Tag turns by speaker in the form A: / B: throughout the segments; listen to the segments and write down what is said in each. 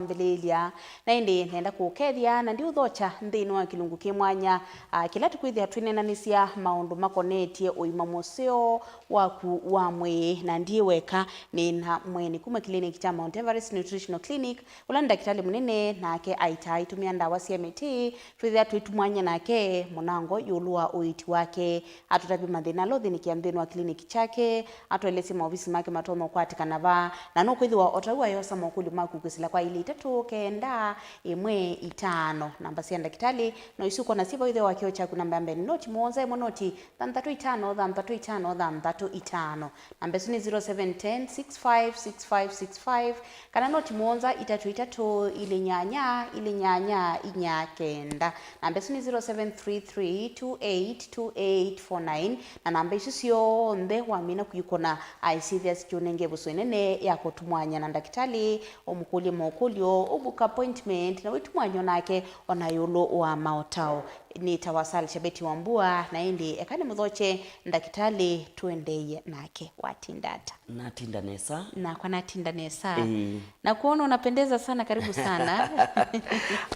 A: Mbĩlĩlya. Na ĩndĩ nenda kũũkethya na ndiũthokya nthĩnĩ wa kĩlungu kĩ mwanya kĩla tũkwĩthĩa twĩneenanĩsya maũndũ makonetye ũima mũseo waku wa mwĩĩ. Na ndiĩweka, nĩna mũeni kuma kĩliniki kya Mount Everest Nutritional Clinic, ũla nĩ ndakĩtalĩ mũnene, nake aitaa aitũmĩa ndawa sya mĩtĩ. Twĩthĩa twĩtumwany'a nake mũnango ĩũlũ wa ũiiti wake, atũtavye mathĩna ala ũthĩnĩkĩa nthĩnĩ wa kĩliniki kyake, atũelesye maovisi make matonya ũkwatĩkana va, na nũkwĩthĩwa o ta ũu ayosa mokũlyo maku kwĩsĩla kwa ilĩ itatũ kenda ĩmwe itano. Namba sya ndakĩtalĩ no isu ũkwona syĩ vau ĩtheo wa kĩoo kyaku. Namba ya mbee nĩ noti mũonza ĩmwe noti thanthatũ itano thanthatũ itano thanthatũ itano. Namba ĩsu nĩ 0710 65 65 65 kana noti mũonza itatũ itatũ ilĩ nyanya ilĩ nyanya inya kenda. Namba ĩsu nĩ 0733 28 28 49. Na namba isu syonthe wamina kũikũna aisithia sikyũnenge ĩvuso ĩnene ya kũtumwanya na ndakĩtalĩ, ũmũkũlye mokũlyo, ũbook appointment na wĩtumwanya nake ona ĩũlũ wa maotao. Nĩtawa Sal Shabeti Wambua, na ĩndĩ eka nĩmũthokye ndakĩtalĩ tuendeye nake. Watinda ata?
B: Natinda nesa.
A: Nakwa natinda nesa.
B: Ĩĩ.
A: Na kuona unapendeza sana, karibu sana.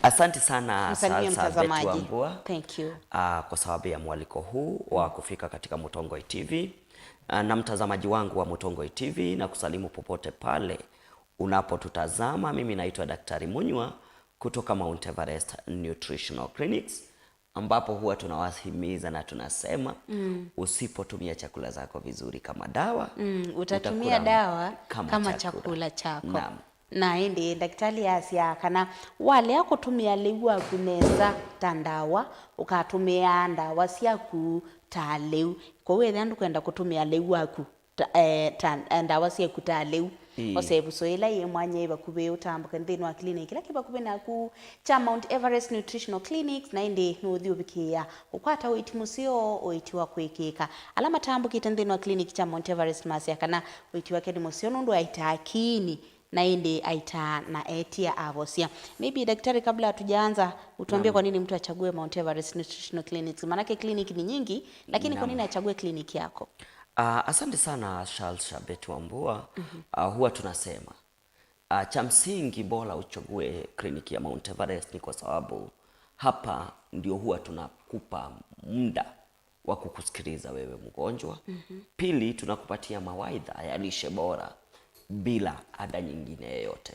B: Asante sana.
A: Msalimie
B: Salsa Beti
A: mtazamaji.
B: Wambua.
A: Thank you.
B: Kwa sababu ya mwaliko huu wa kufika katika Mutongoi TV, na mtazamaji wangu wa Mutongoi TV na kusalimu popote pale unapotutazama. Mimi naitwa Daktari Munywa kutoka Mount Everest Nutritional Clinics, ambapo huwa tunawahimiza na tunasema usipotumia chakula zako vizuri kama dawa,
A: utatumia
B: utakula
A: dawa
B: kama
A: kama
B: chakula.
A: Chakula chako.
B: Naam.
A: Na ĩndĩ ndagĩtarĩ asya kana walea kũtũmĩa lĩu waku nesa ta ndawa, ũkatũmĩa ndawa syaku ta lĩu. Kwa hiyo ethĩa ndũkwenda kũtũmĩa lĩu waku ta ndawa syaku ta lĩu,
B: Ĩĩ.
A: ose ĩvuso ĩla yĩ mwanya ĩ vakuvĩ ũtambũke nthĩnĩ wa clinic kĩla kĩ vakuvĩ naku kya Mount Everest Nutritional Clinics, na ĩndĩ nũũthi ũvikĩĩa kũkwata ũiiti mũseo, ũiiti wa kwĩkĩka. Ala matambũkĩte nthĩnĩ wa clinic kya Mount Everest masya kana ũiiti wake nĩ mũseo nũndũ aitaa kiini na ĩndĩ aitaa na etia avosya. Maybe daktari, kabla hatujaanza, utuambie kwa nini mtu achague Mount Everest Nutritional Clinics? Maanake clinic ni nyingi, lakini kwa nini achague kliniki yako?
B: Asante sana, Charles Shabet Wambua. Huwa tunasema cha msingi bora uchague kliniki ya Mount Everest ni kwa sababu hapa ndio huwa tunakupa muda wa kukusikiliza wewe mgonjwa. Pili, tunakupatia mawaidha ya lishe bora bila ada nyingine yoyote.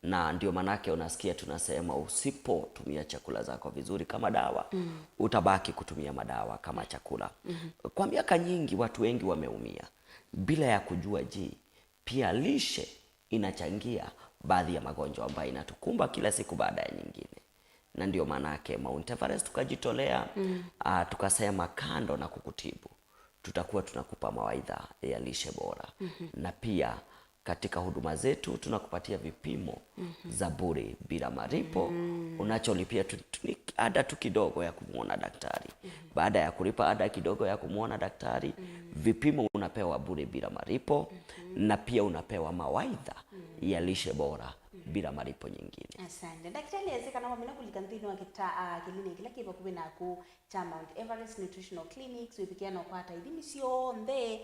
B: Na ndio manake unasikia tunasema usipotumia chakula zako vizuri kama dawa, utabaki kutumia madawa kama chakula. Kwa miaka nyingi watu wengi wameumia bila ya kujua, je, pia lishe inachangia baadhi ya magonjwa ambayo inatukumba kila siku baada ya nyingine. Na ndio maanake Mount Everest tukajitolea, tukasema kando na kukutibu, tutakuwa tunakupa mawaidha ya lishe bora. Na pia katika huduma zetu tunakupatia vipimo za bure bila malipo. Unacholipia tu ni ada tu kidogo ya kumwona daktari. Baada ya kulipa ada kidogo ya kumwona daktari, vipimo unapewa bure bila malipo, na pia unapewa mawaidha ya lishe bora bila malipo nyingine.
A: Asante. Daktari ezekana wamina kulika nthini wa kita kiliniki kila kĩ vakuvĩ naku cha Mount Everest Nutritional Clinics wipikia kwata ithimi syonthe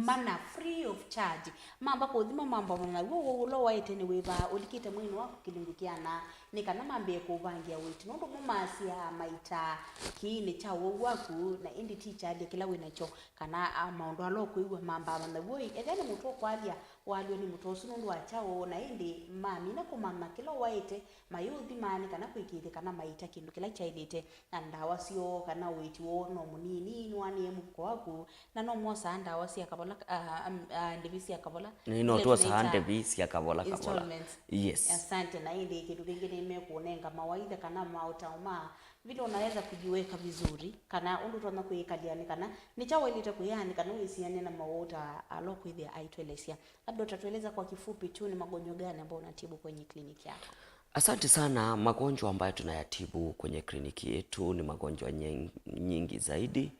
A: mana free of charge, mamba kuthima mambo naguo ulo waite ni wiva ulikite mwini waku kilungu kiana ni kana mambie kuvangia witi nundu mumasia maita kiini cha ũwau waku na indi ti chalia kila winacho kana maundu ala ukuigua mamba naguo ethia ni mutu ukwalia walio ni mutu ucu nundu wa chao, na indi mamina kumama kila waite mayuthimani kana kwikithia kana maita kindu kila kyailite na ndawa sio kana witi wo no munini niwanie muhuko waku na no mwosa ndawa cia kavola, ndivi cia kavola.
B: No
A: Zile
B: tuosa
A: tunaita
B: ndivi cia kavola kavola.
A: Installments.
B: Yes.
A: Asante. Na indi kindu kingi nimekunenga mawaidha kana mautao ma vile unaweza kujiweka vizuri kana undu utonya kuikaliani kana ni chawailite kuyani kana uisiane na mawota alo kwithia aitwelesia. Labda utatueleza kwa kifupi tu ni magonjwa gani ambayo unatibu kwenye kliniki yako?
B: Asante sana. Magonjwa ambayo tunayatibu kwenye kliniki yetu ni magonjwa nyingi zaidi,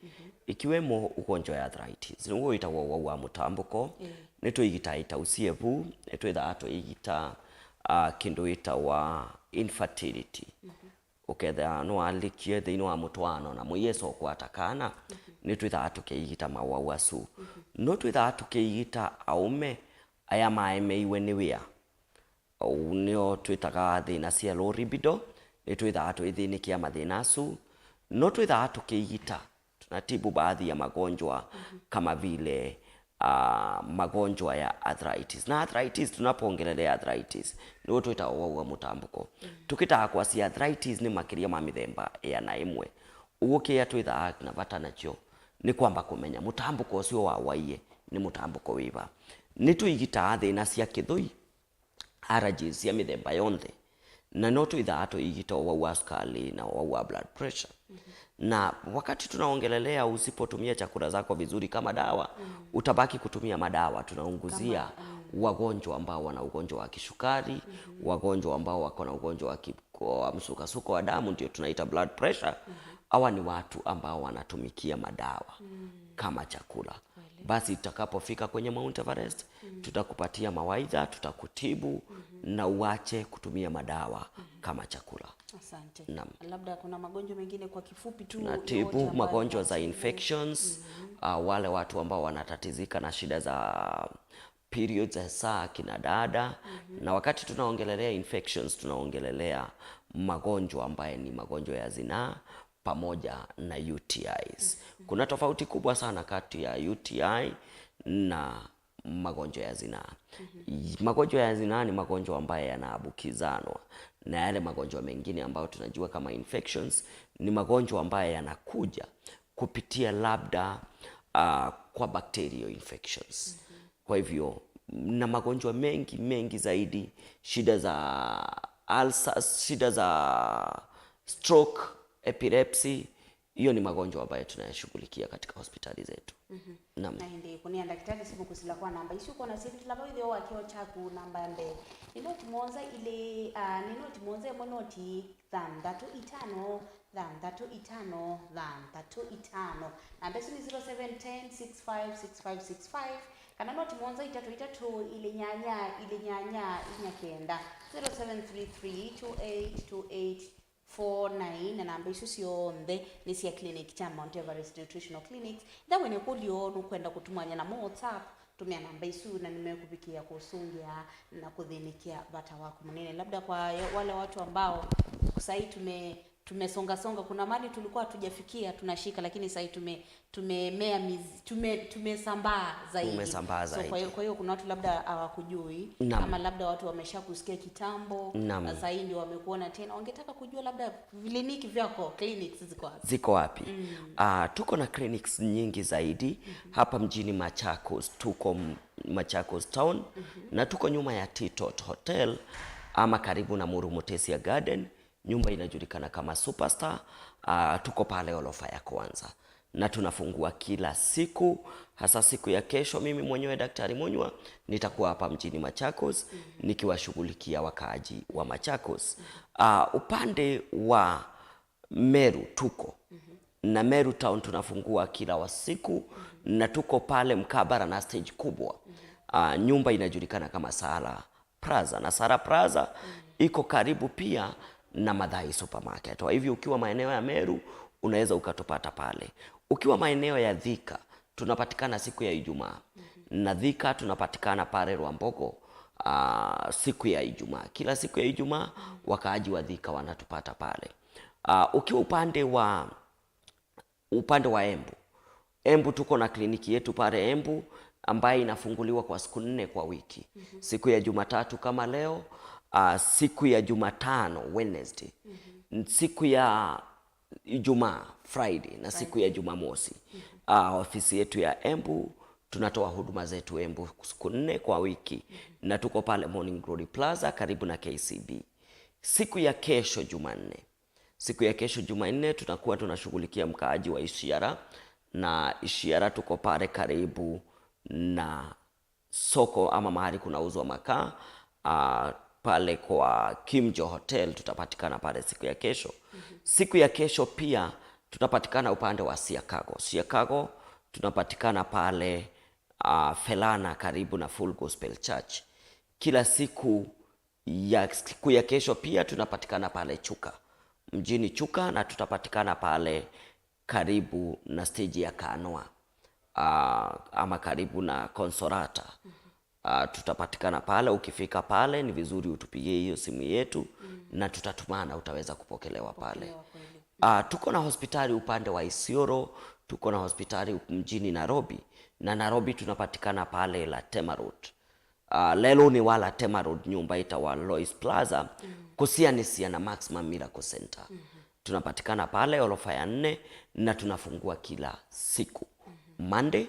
B: ikiwemo ugonjwa ya arthritis niguo witagwo ũwau wa mũtambũko. Nĩ twĩgita ita ucievu, nĩ twĩthaa twĩgita kĩndũ gĩtagwa infertility, uketha no alikie thĩinĩ wa mũtwano na mũiyeso ũkwata kana, nĩ twĩthaa tũkĩigita mawau acu. No twĩthaa tũkĩigita aume aya maemeiwe nĩ wĩa. Nio twitaga thina cia low libido, ni twithaga twithinikia mathina acu, no twithaga tukiigita, tunatibu baadhi ya magonjwa kama vile magonjwa ya arthritis. Na arthritis, tunapoongelelea arthritis niguo twitaga ũwau wa mũtambũko. Tukitaga kwacia arthritis ni makiria ma mithemba ĩana ĩmwe. Ũguo kĩrĩa twithaga na bata nakĩo nĩ kwamba kũmenya mũtambũko ũcio wa waiye nĩ mũtambũko wĩva. Nĩ tũigitaga thĩna cia kĩthũi, allergies cia mĩthemba yonthe, na no twithaga tũigita ũwau wa sukari na ũwau wa blood pressure. Na wakati tunaongelelea usipotumia chakula zako vizuri kama dawa, utabaki kutumia madawa. Tunaunguzia wagonjwa ambao wana ugonjwa wa kisukari, wagonjwa ambao wako na ugonjwa wa msukasuko wa damu, ndio tunaita blood pressure. Hawa ni watu ambao wanatumikia madawa kama chakula. Basi tutakapofika kwenye Mount Everest, tutakupatia mawaidha, tutakutibu na uache kutumia madawa kama chakula.
A: Asante.
B: Naam.
A: Labda kuna magonjwa mengine kwa kifupi tu
B: Natibu
A: yote ambayo
B: magonjwa za
A: tunatibu.
B: Infections, wale watu ambao wanatatizika na shida za periods, hasa kina dada. Na wakati tunaongelelea infections, tunaongelelea magonjwa ambaye ni magonjwa ya zinaa pamoja na UTIs. Kuna tofauti kubwa sana kati ya UTI na magonjwa ya zinaa. Magonjwa ya zinaa ni magonjwa ambayo yanaambukizanwa, na yale magonjwa mengine ambayo tunajua kama infections ni magonjwa ambayo yanakuja kupitia labda kwa bacterial infections. Kwa hivyo na magonjwa mengi mengi zaidi, shida za ulcers, shida za stroke, epilepsy, hiyo ni magonjwa ambayo tunayashughulikia katika hospitali zetu. Naam.
A: Na indi kunia ndakitari simukusila kwa namba ici ukona sivitila vau ithio wakio chaku namba ya mbee ni noti mwonza ili ni noti mwonza imwe noti thanthatu itano thanthatu itano thanthatu itano. Namba icu ni 0710 656565 kana noti mwonza itatu itatu ili nyanya ili nyanya inya kenda, 0733 2828 49. Na namba icio cionthe ni cia clinic cha Mount Everest Nutritional Clinics. Thawene kulio nukwenda kutumanya na WhatsApp, tumia namba icu na nimekupikia kusungia na kuthinikia bata wako munene. Labda kwa wale watu ambao sahii tumesonga songa, kuna mali tulikuwa hatujafikia tunashika, lakini sahii tumemea tumesambaa zaidi.
B: Tumesambaa
A: So
B: zaidi.
A: kwa hiyo kuna watu labda hawakujui ama labda watu wameshakusikia kitambo na sahii ndio wamekuona tena, wangetaka kujua labda kliniki vyako, clinics ziko wapi?
B: Ziko wapi? Tuko na clinics nyingi zaidi hapa mjini Machakos. Tuko Machakos town na tuko nyuma ya Titot Hotel ama karibu na Muru Mutesia Garden. Nyumba inajulikana kama Superstar. Tuko pale orofa ya kwanza na tunafungua kila siku, hasa siku ya kesho. Mimi mwenyewe Daktari Munywa nitakuwa hapa mjini Machakos nikiwashughulikia wakaaji wa Machakos. Upande wa Meru tuko na Meru Town, tunafungua kila wasiku na tuko pale mkabara na stage kubwa. Nyumba inajulikana kama Sara Plaza, na Sara Plaza iko karibu pia na Madhai Supermarket. Kwa hivyo ukiwa maeneo ya Meru unaweza ukatupata pale. Ukiwa maeneo ya Thika tunapatikana siku ya Ijumaa, na Thika tunapatikana pale Rwambogo siku ya Ijumaa. Kila siku ya Ijumaa wakaaji wa Thika wanatupata pale. Ukiwa upande wa Embu, Embu tuko na kliniki yetu pale Embu ambaye inafunguliwa kwa siku 4 kwa wiki. Siku ya Jumatatu kama leo, siku ya Jumatano Wednesday, siku ya Ijumaa Friday na siku ya Jumamosi. Ofisi yetu ya Embu, tunatoa huduma zetu Embu siku 4 kwa wiki na tuko pale Morning Glory Plaza karibu na KCB. Siku ya kesho Jumanne, siku ya kesho Jumanne tutakuwa tunashughulikia mkaaji wa Ishiara, na Ishiara tuko pale karibu na soko ama mahali kunauzwa makaa, pale kwa Kimjo Hotel tutapatikana pale siku ya kesho. Siku ya kesho pia tutapatikana upande wa Siakago. Siakago tunapatikana pale Felana karibu na Full Gospel Church. Kila siku ya kesho pia tunapatikana pale Chuka, mjini Chuka, na tutapatikana pale karibu na stage ya Kanoa ama karibu na Consolata. Tutapatikana pale. Ukifika pale ni vizuri utupigie hiyo simu yetu na tutatumana, utaweza kupokelewa pale. Tuko na hospitali upande wa Isiolo, tuko na hospitali mjini Nairobi, na Nairobi tunapatikana pale Latema Road. Lelo ni wa Latema Road, nyumba ita wa Lois Plaza, kusianisia na Maximum Miracle Center. Tunapatikana pale orofa ya 4 na tunafungua kila siku Monday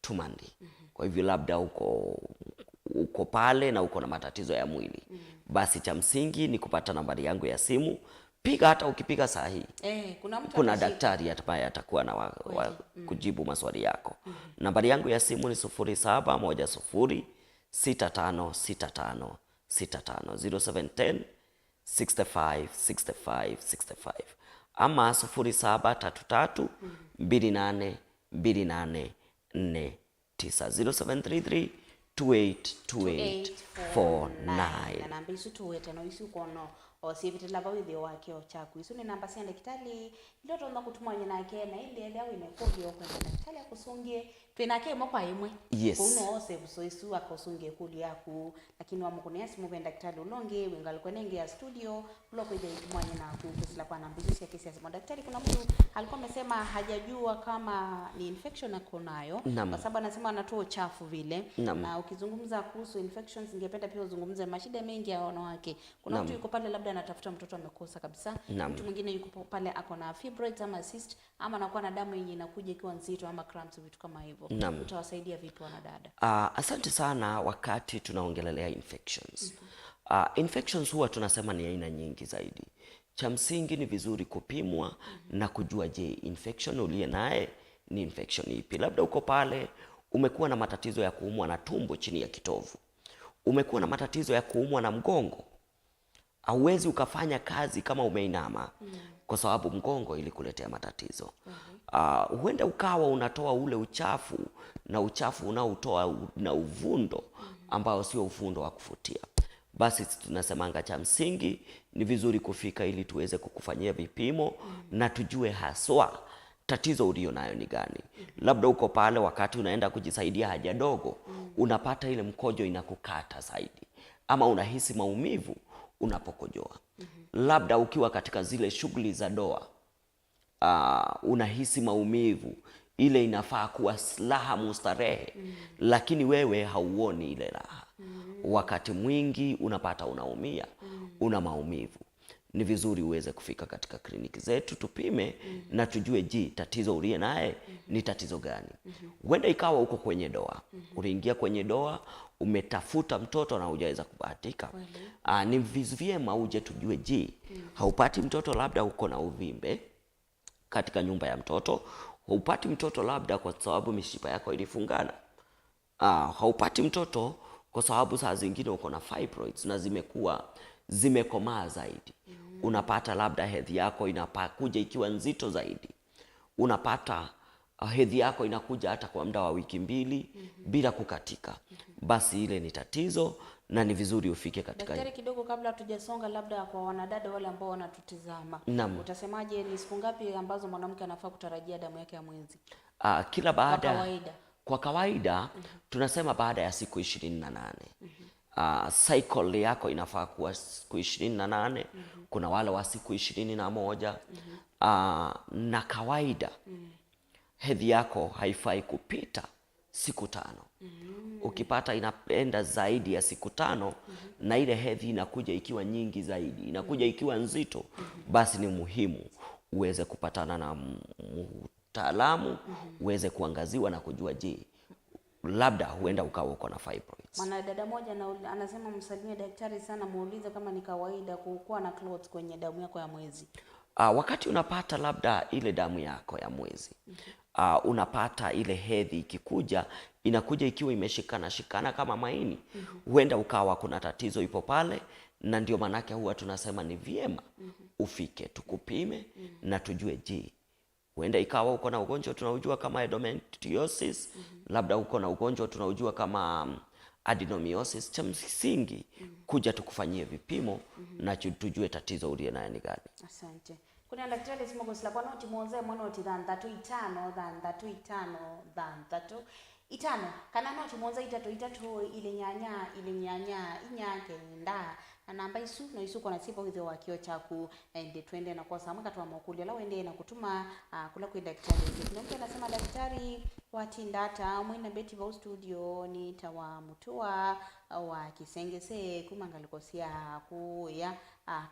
B: to Monday. Kwa hivyo labda uko pale na uko na matatizo ya mwili, basi cha msingi ni kupata nambari yangu ya simu. Piga, hata ukipiga saa hii
A: kuna mtu
B: kuna daktari ambaye atakuwa na kujibu maswali yako. Nambari yangu ya simu ni 0710 6565 65 0710 65 65 65 ama 0733 28 28 49 0733 28 28 49.
A: Na namba isu tuwete no isu kono osivitila vawithio wakio chaku isu ni namba cia ndagitari ndio tonda kutumwanya nake na indi elia wina kulio kwenda ndagitari akusungie twinake imwe kwa imwe.
B: Yes.
A: Kuno ose buso isu akusungie kuli yaku, lakini wamukunia simu ve ndagitari ulonge wingal kwenenge ya studio uloko ide itumwanya na kusila kwa namba isu cia kesi ya simu. Daktari, kuna mtu alikuwa amesema hajajua kama ni infection ako nayo kwa sababu anasema anatoa uchafu vile. Na ukizungumza kuhusu infections, ningependa pia uzungumze mashida mengi ya wanawake. Kuna mtu yuko pale labda anatafuta mtoto amekosa kabisa. Mtu mwingine yuko pale ako na fibroids ama cyst, ama anakuwa na damu yenye inakuja ikiwa nzito ama cramps, vitu kama hivyo. Utawasaidia vipi wanadada?
B: Asante sana. Wakati tunaongelelea infections, infections huwa tunasema ni aina nyingi zaidi. Cha msingi ni vizuri kupimwa na kujua, je, infection uliye naye ni infection ipi? Labda uko pale umekuwa na matatizo ya kuumwa na tumbo chini ya kitovu, umekuwa na matatizo ya kuumwa na mgongo, hauwezi ukafanya kazi kama umeinama kwa sababu mgongo ilikuletea matatizo. Huenda ukawa unatoa ule uchafu, na uchafu unaotoa na uvundo ambao sio uvundo wa kufutia. Basi tunasemanga cha msingi ni vizuri kufika ili tuweze kukufanyia vipimo na tujue haswa tatizo ulio nayo ni gani. Labda uko pale wakati unaenda kujisaidia haja dogo, unapata ile mkojo inakukata zaidi, ama unahisi maumivu unapokojoa. Labda ukiwa katika zile shughuli za doa, unahisi maumivu, ile inafaa kuwa raha mustarehe, lakini wewe hauoni ile raha. Wakati mwingi unapata unaumia, una maumivu. Ni vizuri uweze kufika katika kliniki zetu tupime na tujue, ji tatizo uliye naye ni tatizo gani. Huenda ikawa uko kwenye doa, uliingia kwenye doa, umetafuta mtoto na hujaweza kubahatika. Ni vyema uje tujue, ji haupati mtoto, labda uko na uvimbe katika nyumba ya mtoto, haupati mtoto labda kwa sababu mishipa yako ilifungana. Haupati mtoto kwa sababu saa zingine uko na fibroids na zimekuwa zimekomaa zaidi. Unapata labda hedhi yako inakuja ikiwa nzito zaidi. Unapata hedhi yako inakuja hata kwa muda wa wiki mbili bila kukatika. Basi ile ni tatizo na ni vizuri ufike katika.
A: Daktari, kidogo kabla hatujasonga, labda kwa wanadada wale ambao wanatutizama, utasemaje ni siku ngapi ambazo mwanamke anafaa kutarajia damu yake ya mwezi?
B: Kila baada, kwa kawaida, kwa kawaida tunasema baada ya siku 28. Cycle yako inafaa kuwa siku 28. Kuna wale wa siku 21. Na kawaida hedhi yako haifai kupita siku 5. Ukipata inapenda zaidi ya siku 5 na ile hedhi inakuja ikiwa nyingi zaidi, inakuja ikiwa nzito, basi ni muhimu uweze kupatana na mtaalamu, uweze kuangaziwa na kujua, je, labda huenda ukawa uko na fibroids.
A: Mwanadada mmoja anasema msalimie daktari sana, muulize kama ni kawaida kuwa na clots kwenye damu yako ya mwezi.
B: Wakati unapata labda ile damu yako ya mwezi, unapata ile hedhi ikikuja, inakuja ikiwa imeshikana shikana kama maini, huenda ukawa kuna tatizo ipo pale, na ndio manake huwa tunasema ni vyema ufike tukupime na tujue, je, huenda ikawa uko na ugonjwa tunaujua kama endometriosis, labda uko na ugonjwa tunaujua kama adenomyosis. Cha msingi kuja tukufanyie vipimo na tujue tatizo uliye nayo ni gani.
A: Asante. Kuna daktari simogosila kwa noti muonze mwanoti 6 5 6 5 6 Itano kana no tumonza itatu itatu ile nyanya ile nyanya inya kenda na namba isu no isu kona sipo withe wa kio chaku ende twende na kwa samaka twa makulia la wende na kutuma kula kwa daktari. Kuna mtu anasema daktari watindata mwina beti va studio ni tawa mutua wa kisengese kumangalikosia kuya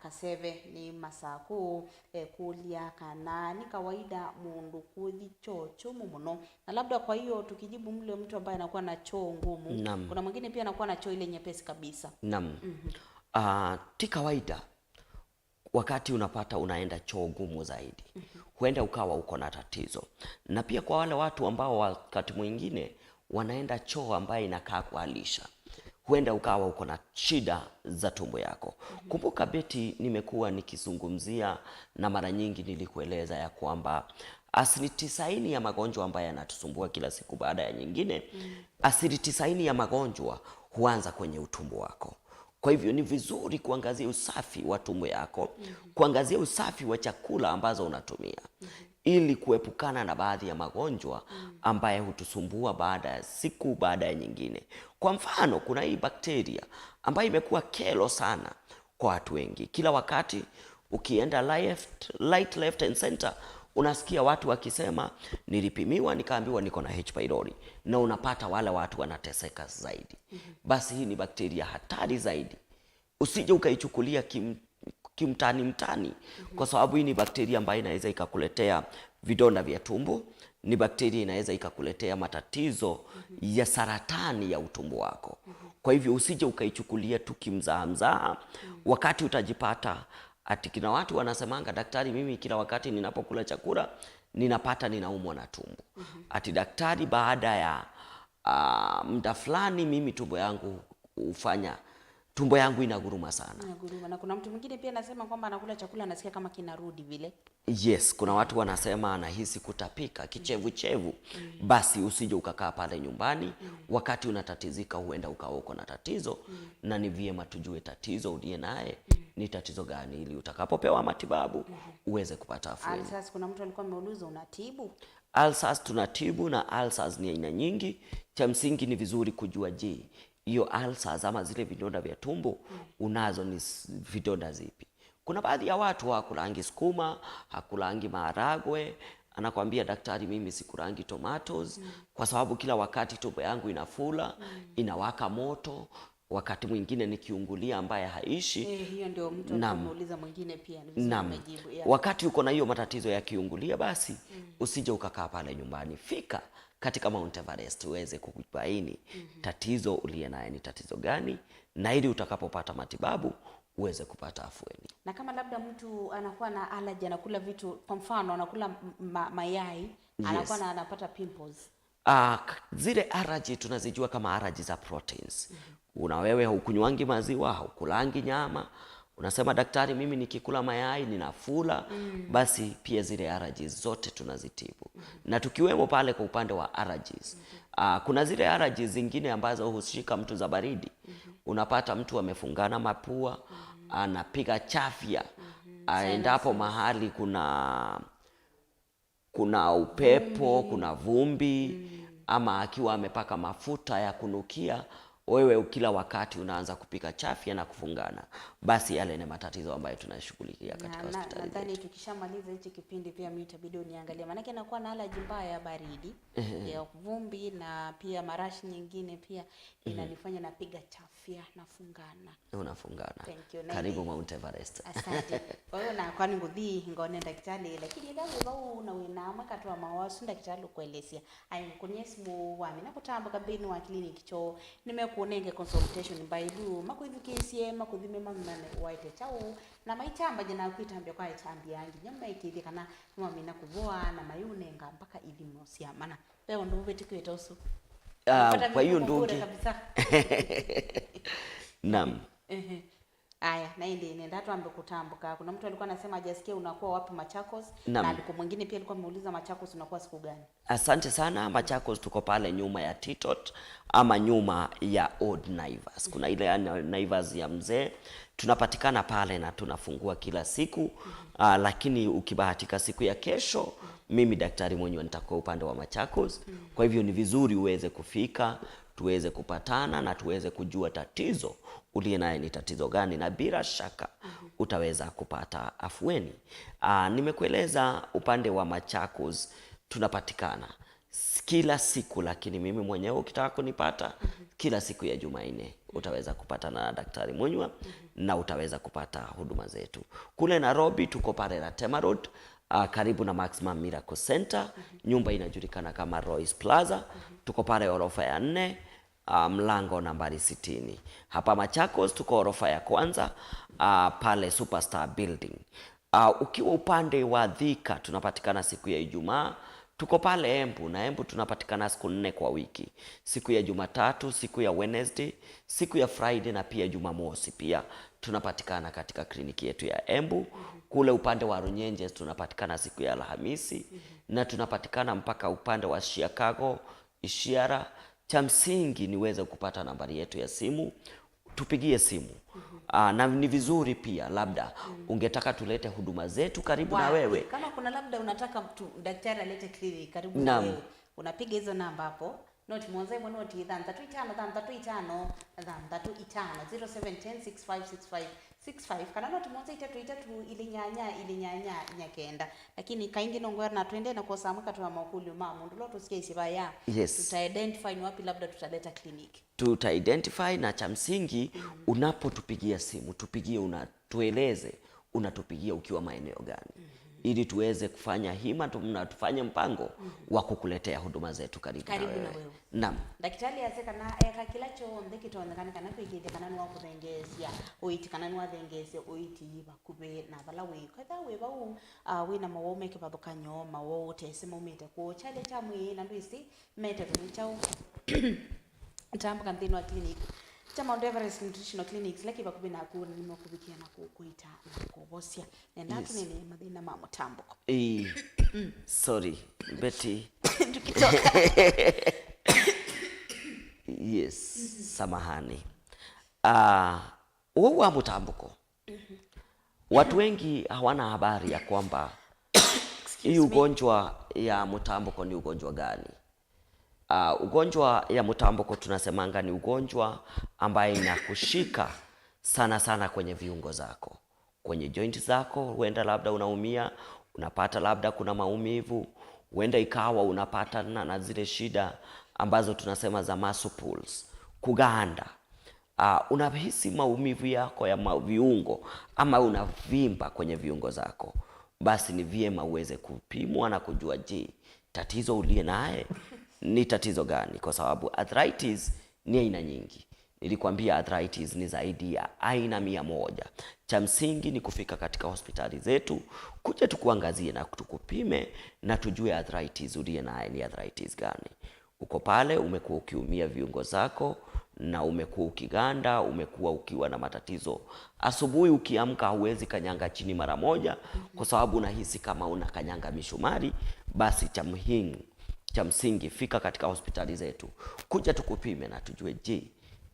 A: kaseve ni masaku kulia kana ni kawaida mundu kuthi choo chumu muno. Na labda kwa hiyo tukijibu mle mtu ambaye anakuwa na choo ngumu.
B: Naam.
A: Kuna mwingine pia anakuwa na choo ile nyepesi kabisa.
B: Naam. Ti kawaida wakati unapata unaenda choo gumu zaidi, huenda ukawa uko na tatizo. Na pia kwa wale watu ambao wakati mwingine wanaenda choo ambaye inakaa kuhalisha, huenda ukawa uko na shida za tumbo yako. Kumbuka Beti, nimekuwa nikizungumzia na mara nyingi nilikueleza ya kwamba 90% ya magonjwa ambayo yanatusumbua kila siku baada ya nyingine, 90% ya magonjwa huanza kwenye utumbo wako. Kwa hivyo ni vizuri kuangazia usafi wa tumbo yako, kuangazia usafi wa chakula ambazo unatumia, ili kuepukana na baadhi ya magonjwa ambaye hutusumbua baada ya siku baada ya nyingine. Kwa mfano, kuna hii bakteria ambayo imekuwa kero sana kwa watu wengi. Kila wakati ukienda left, right, left and center unasikia watu wakisema nilipimiwa nikaambiwa niko na H pylori, na unapata wale watu wanateseka zaidi. Basi hii ni bakteria hatari zaidi, usije ukaichukulia kimtani mtani, kwa sababu hii ni bakteria ambayo inaweza ikakuletea vidonda vya tumbo, ni bakteria inaweza ikakuletea matatizo ya saratani ya utumbo wako. Kwa hivyo usije ukaichukulia tu kimzaha mzaha, wakati utajipata ati kina watu wanasemanga, daktari, mimi kila wakati ninapokula chakula ninapata ninaumwa na tumbo. Ati daktari, baada ya muda fulani mimi tumbo yangu hufanya tumbo yangu inaguruma sana.
A: Inaguruma. Na kuna mtu mwingine pia anasema kwamba anakula chakula anasikia kama kinarudi vile.
B: Yes, kuna watu wanasema anahisi kutapika, kichevuchevu. Basi usije ukakaa pale nyumbani wakati unatatizika, huenda ukawa uko na tatizo, na ni vyema tujue tatizo uliye naye ni tatizo gani, ili utakapopewa matibabu uweze kupata afueni.
A: Ulcers, kuna mtu alikuwa ameuliza unatibu?
B: Ulcers tunatibu, na ulcers ni aina nyingi. Cha msingi ni vizuri kujua, je, hiyo ulcers ama zile vidonda vya tumbo unazo ni vidonda zipi? Kuna baadhi ya watu hawakulangi sukuma, hakulangi maharagwe, anakwambia daktari, mimi sikulangi tomatoes kwa sababu kila wakati tumbo yangu inafula, inawaka moto, wakati mwingine nikiungulia ambaye haishi.
A: Hiyo ndio mtu ameuliza mwingine pia, ni vizuri umejibu. Yeah.
B: Wakati uko na hiyo matatizo ya kiungulia, basi usije ukakaa pale nyumbani, fika katika Mount Everest uweze kubaini tatizo uliye naye ni tatizo gani, na ili utakapopata matibabu uweze kupata afueni.
A: Na kama labda mtu anakuwa na allergy, anakula vitu, kwa mfano anakula mayai, anakuwa na anapata pimples.
B: Zile allergy tunazijua kama allergy za proteins. Una wewe haukunywangi maziwa, haukulangi nyama, unasema daktari, mimi nikikula mayai ninafula. Basi pia zile allergies zote tunazitibu. Na tukiwemo pale kwa upande wa allergies, kuna zile allergies zingine ambazo hushika mtu za baridi. Unapata mtu amefungana mapua, anapiga chafya, aendapo mahali kuna upepo, kuna vumbi, ama akiwa amepaka mafuta ya kunukia, wewe kila wakati unaanza kupika chafya na kufungana. Basi yale ni matatizo ambayo tunashughulikia katika hospitali
A: Nadhani
B: zetu.
A: tukishamaliza hichi kipindi pia mimi itabidi uniangalie, maanake nakuwa na allergy mbaya ya baridi, ya vumbi na pia marashi nyingine pia inanifanya napiga chafya, nafungana.
B: Unafungana.
A: Thank you.
B: Karibu Mount Everest.
A: Asante. Kwa hiyo na kwani nguthi ngone daktari, lakini ila wewe una wina makatoa mawazo daktari kuelezea. Ayi nkunie simu wami nakutamba kabini wa clinic cho nimekunenge consultation mbailu makuithukisie makuthime mamane waite chau na maitamba jina kuitambia kwa itambia yangi nyamba ikithi kana mwamina kuvoa na mayunenga mpaka ithimo cia mana wewe ndo ubetikwite usu. Unapata
B: Kwa hiyo
A: vipimo bure
B: ndungi.
A: kabisa.
B: Naam.
A: Aya, na hindi nenda tuambe kutambuka. Kuna mtu alikuwa anasema hajasikia unakuwa wapi Machakos,
B: Naam.
A: na alikuwa mwingine pia alikuwa ameuliza Machakos unakuwa siku gani?
B: Asante sana. Machakos tuko pale nyuma ya Titot ama nyuma ya Old Naivas. Kuna ile ya Naivas ya mzee Tunapatikana pale na tunafungua kila siku. Lakini ukibahatika siku ya kesho, mimi Daktari Munywa nitakuwa upande wa Machakos. Kwa hivyo ni vizuri uweze kufika, tuweze kupatana na tuweze kujua tatizo uliye naye ni tatizo gani, na bila shaka utaweza kupata afueni. Nimekueleza upande wa Machakos tunapatikana kila siku, lakini mimi mwenyewe ukitaka kunipata kila siku ya Jumanne utaweza kupatana na Daktari Munywa na utaweza kupata huduma zetu. Kule Nairobi tuko pale Ratema Road, karibu na Maximum Miracle Center. Nyumba inajulikana kama Royce Plaza. Tuko pale orofa ya 4, mlango nambari 60. Hapa Machakos tuko orofa ya kwanza, pale Superstar Building. Ukiwa upande wa Thika tunapatikana siku ya Ijumaa. Tuko pale Embu, na Embu tunapatikana siku 4 kwa wiki, siku ya Jumatatu, siku ya Wednesday, siku ya Friday na pia Jumamosi pia tunapatikana katika kliniki yetu ya Embu. Kule upande wa Runyenjes tunapatikana siku ya Alhamisi na tunapatikana mpaka upande wa Chicago, Ishiara. Cha msingi niweze kupata nambari yetu ya simu, tupigie simu. Na ni vizuri pia labda ungetaka tulete huduma zetu karibu na wewe.
A: Kama kuna labda unataka mtu daktari alete kliniki karibu na wewe, unapiga hizo namba hapo. Noti mwanzo imwe noti 6 5 6 5 6 5 0710 6565 65 kana noti mwanzo 3 3 ilinyanya ilinyanya nyakenda. Lakini kaingi nongwera na twende na kosa amka tu makulu ma mundu lo tusikie isibaya.
B: Yes.
A: Tuta identify ni wapi labda tutaleta kliniki.
B: Tuta identify, na cha msingi unapotupigia simu tupigie, unatueleze unatupigia ukiwa maeneo gani, ili tuweze kufanya hima na tufanye mpango wa kukuletea huduma zetu karibu na
A: Karibu na
B: wewe.
A: wewe.
B: Naam.
A: Daktari aseka na eka kila chonthe kitonekana kana kwikithia kana ni wakuthengeesia uiti kana ni wathengeesia uiti bakube na vala wi kwetha wi vau wina mawau me kivathukanyo mawau tesi maumite ku chale cha mwii na ndwisi mete tuni chau ntambuka nthini wa clinic cha Mount Everest Nutritional Clinics laki bakubi na ku nimakubikia na kukuita na kuvosia nenda tunene mathina ma mutambuko.
B: Sorry Betty.
A: Tukitoka.
B: Yes, samahani. Uo wa mutambuko, watu wengi hawana habari ya kwamba hii ugonjwa ya mutambuko ni ugonjwa gani. Ugonjwa ya mutambuko tunasemanga ni ugonjwa ambaye inakushika sana sana kwenye viungo zako, kwenye joint zako. Huenda labda unaumia, unapata labda kuna maumivu, huenda ikawa unapata na zile shida ambazo tunasema za muscle pulls, kuganda. Unahisi maumivu yako ya viungo ama unavimba kwenye viungo zako, basi ni vyema uweze kupimwa na kujua je, tatizo uliye naye ni tatizo gani, kwa sababu arthritis ni aina nyingi. Nilikwambia arthritis ni zaidi ya aina 100. Cha msingi ni kufika katika hospitali zetu, kuja tukuangazie na tukupime na tujue arthritis uliye naye ni arthritis gani. Uko pale umekuwa ukiumia viungo zako na umekuwa ukiganda, umekuwa ukiwa na matatizo. Asubuhi ukiamka huwezi kanyanga chini mara moja kwa sababu unahisi kama unakanyanga mishumari. Basi cha msingi fika katika hospitali zetu, kuja tukupime na tujue je,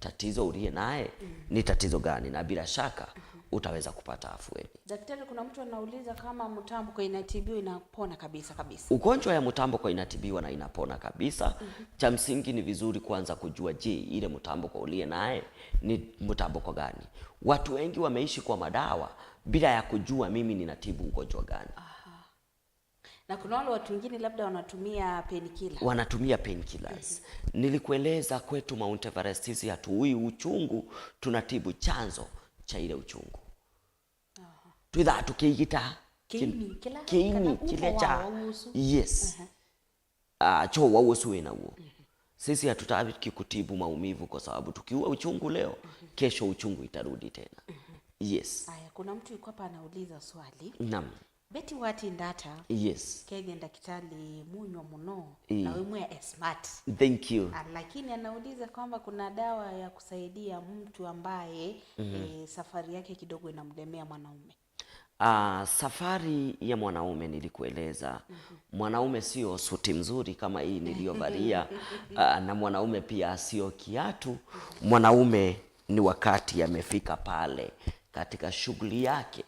B: tatizo uliye naye ni tatizo gani, na bila shaka utaweza kupata afueni.
A: Daktari, kuna mtu anauliza kama mtambuko inatibiwa inapona kabisa kabisa.
B: Ugonjwa ya mtambuko inatibiwa na inapona kabisa. Cha msingi ni vizuri kwanza kujua je, ile mtambuko uliye naye ni mtambuko gani. Watu wengi wameishi kwa madawa bila ya kujua mimi ninatibu ugonjwa gani.
A: Na kuna wale watu wengine labda wanatumia painkiller.
B: Wanatumia painkillers. Nilikueleza kwetu Mount Everest sisi hatuui uchungu, tunatibu chanzo cha ile uchungu. Twitha tukiigita
A: Kiini, kila
B: kiini
A: kana
B: kile
A: umo
B: cha
A: wa usu.
B: Yes. Cho wa usu wena huo. Sisi hatutaki kutibu maumivu kwa sababu tukiua uchungu leo, kesho uchungu itarudi tena. Yes.
A: Aya, kuna mtu yuko hapa anauliza swali.
B: Naam.
A: Betty Wati Ndata.
B: Yes.
A: Kege Daktari Munywa muno na wewe mwe smart.
B: Thank you.
A: Lakini anauliza kwamba kuna dawa ya kusaidia mtu ambaye safari yake kidogo inamlemea mwanaume.
B: Safari ya mwanaume nilikueleza. Mwanaume sio suti mzuri kama hii niliyovalia. Na mwanaume pia sio kiatu. Mwanaume ni wakati amefika pale katika shughuli yake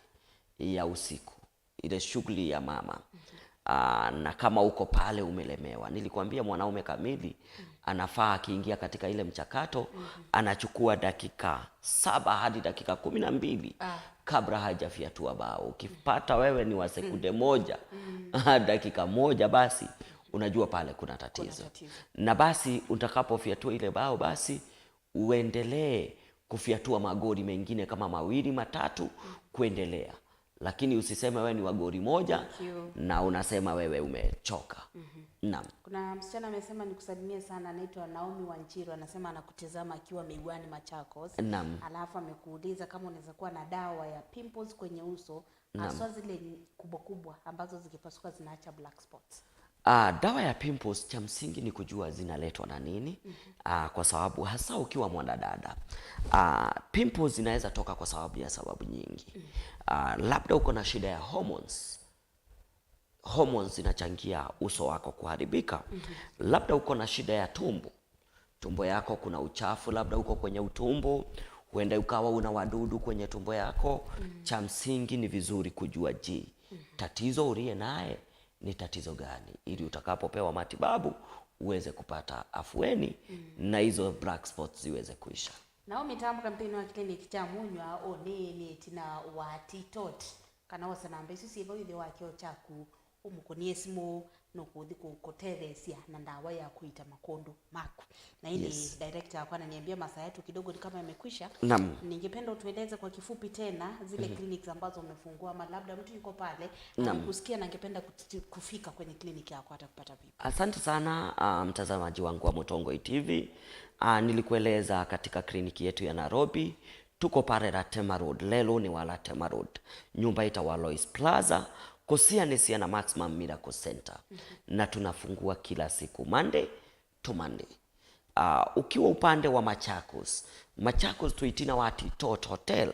B: ya usiku, ile shughuli ya mama. Na kama uko pale umelemewa, nilikwambia mwanaume kamili anafaa akiingia katika ile mchakato anachukua dakika 7 hadi dakika 12 kabla hajafyatua bao. Ukipata wewe ni wa sekunde moja dakika moja, basi unajua pale kuna tatizo. Na basi utakapofyatua ile bao, basi uendelee kufyatua magoli mengine kama 2 3 kuendelea. Lakini usiseme wewe ni wa goli moja na unasema wewe umechoka. Naam.
A: Kuna msichana amesema nikusalimie sana, anaitwa Naomi Wanjiru, anasema anakutazama akiwa Migwani Machakos.
B: Naam.
A: Alafu amekuuliza kama unaweza kuwa na dawa ya pimples kwenye uso, haswa zile kubwa kubwa ambazo zikipasuka zinaacha black spots.
B: Dawa ya pimples cha msingi ni kujua zinaletwa na nini. Kwa sababu hasa ukiwa mwanadada, pimples zinaweza toka kwa sababu ya sababu nyingi. Labda uko na shida ya hormones. Hormones zinachangia uso wako kuharibika. Labda uko na shida ya tumbo. Tumbo yako kuna uchafu, labda uko kwenye utumbo, huenda ukawa una wadudu kwenye tumbo yako. Cha msingi ni vizuri kujua je, tatizo uliye naye ni tatizo gani, ili utakapopewa matibabu uweze kupata afueni na hizo black spots ziweze kuisha.
A: Naomi tambo kampeni wa kliniki cha Munywa onene tina wa Titot kana wasanambe sisi bo wa kyo chaku umukonie simu nokuthi kukotethesia na ndawa ya kuita makondo maku. Na hili
B: Yes.
A: Director alikuwa ananiambia masaa yetu kidogo ni kama yamekwisha.
B: Naam.
A: Ningependa utueleze kwa kifupi tena zile clinics ambazo umefungua, ama labda mtu yuko pale amekusikia na angependa kufika kwenye kliniki yako atakupata vipi?
B: Asante sana mtazamaji wangu wa Mutongoi TV. Nilikueleza katika kliniki yetu ya Nairobi tuko pale Ratema Road, lelo ni wa Ratema Road, nyumba ita wa Lois Plaza, kosia ni na Maximum Miracle Center. Na tunafungua kila siku Monday to Monday. Ukiwa upande wa Machakos, Machakos tuitina wati Tot Hotel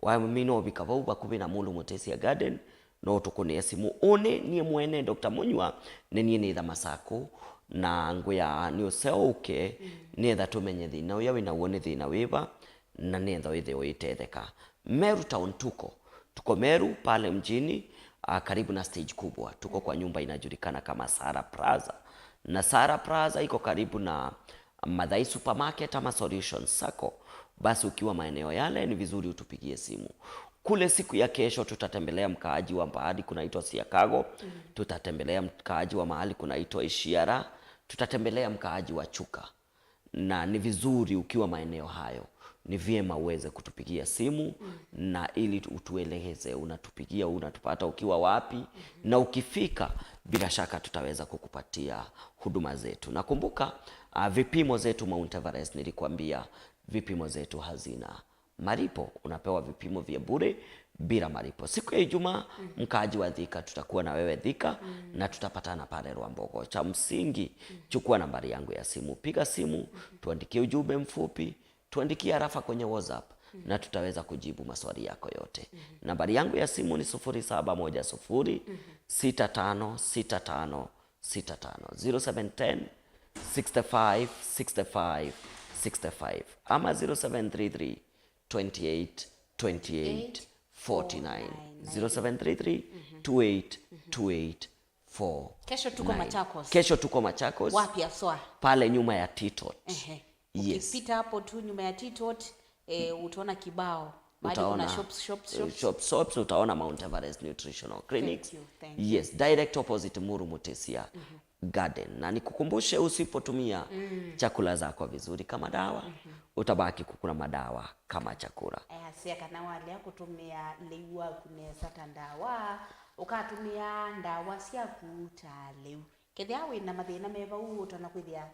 B: wa mino bikavauba kubi na mulu Mutesia Garden no tukunie simu one nie mwene Dr. Munywa ne nie ni masako na nguya ni useuke ni tumenye thina uya wina uone thina wiba na ni tha withe uitetheka. Meru town tuko Meru pale mjini, karibu na stage kubwa. Tuko kwa nyumba inajulikana kama Sara Plaza, na Sara Plaza iko karibu na Madhai Supermarket ama Solution Sacco. Basi ukiwa maeneo yale ni vizuri utupigie simu. Kule siku ya kesho tutatembelea mkaaji wa mahali kunaitwa Siakago, tutatembelea mkaaji wa mahali kunaitwa Ishiara, tutatembelea mkaaji wa Chuka. Na ni vizuri ukiwa maeneo hayo ni vyema uweze kutupigia simu na ili utueleze unatupigia unatupata ukiwa wapi, na ukifika bila shaka tutaweza kukupatia huduma zetu. Nakumbuka vipimo zetu Mount Everest, nilikwambia vipimo zetu hazina malipo, unapewa vipimo vya bure bila malipo. Siku ya Ijumaa mkaaji wa Thika tutakuwa na wewe Thika na tutapatana pale Rwambogo. Cha msingi chukua nambari yangu ya simu, piga simu, tuandikie ujumbe mfupi, tuandikie arafa kwenye WhatsApp na tutaweza kujibu maswali yako yote. Nambari yangu ya simu ni 0710 6565 65 0710 65 65 65 ama 0733 28 28 49 0733 28 28 49.
A: Kesho tuko Machakos.
B: Kesho tuko Machakos.
A: Wapi aswa?
B: Pale nyuma ya Titot. Yes.
A: Ukipita hapo tu nyuma ya Titot, utaona kibao. Mahali kuna shops, shops, shops.
B: Shops, shops, utaona Mount Everest Nutritional Clinics.
A: Thank you, thank you.
B: Yes, direct opposite Muru Mutesia Garden. Na nikukumbushe usipotumia chakula zako vizuri kama dawa, utabaki kukula madawa kama chakula.
A: Sia kana wale kutumia leiwa kunesa tandawa, ukatumia ndawa cia kuta leu. Kethia wina mathina meva u utana kwithia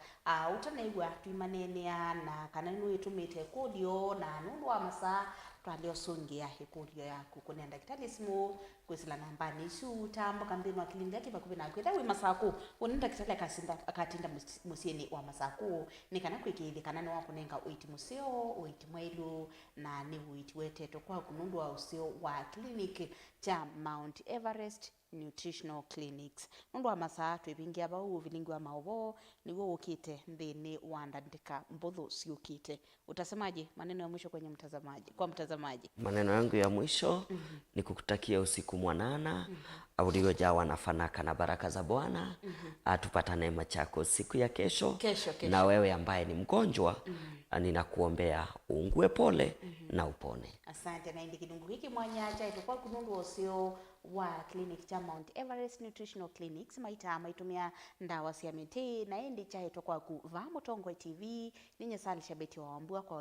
A: utanaigua twimanenea na kana ni witumite kudio na nundu wa masaa twalio sungia ikudio yaku kunenda ndagitari simu kwisila nambani icu tambo kambini wa kilinda ki vakuvi naku ethia wi masaku une ndagitari akatinda musiini wa masaku ni kana kwikithia kana ni wakunenga uiti museo uiti mwailu na ni uiti wetetwe kwaku nundu wa useo wa clinic cha Mount Everest Nutritional Clinics. Nundu wa masaa twipingia vau vilingi wa maovo niguo ukite nthini wa ndandika mbuthu ciukite. Utasemaje maneno ya mwisho kwenye mtazamaji, kwa mtazamaji?
B: Maneno yangu ya mwisho ni kukutakia usiku mwanana uliojawa na fanaka na baraka za Bwana. Tupatane Machakos siku ya kesho.
A: Kesho, kesho.
B: Na wewe ambaye ni mgonjwa, ninakuombea uungue pole na upone.
A: Asante. Na indi kidungu hiki mwanya cha itakuwa kunundu osio wa clinic cha Mount Everest Nutritional Clinics maita maitumia ndawa cia miti na indi cha itakuwa ku va Mutongwe TV ninye Salisha Beti wa Wambua kwa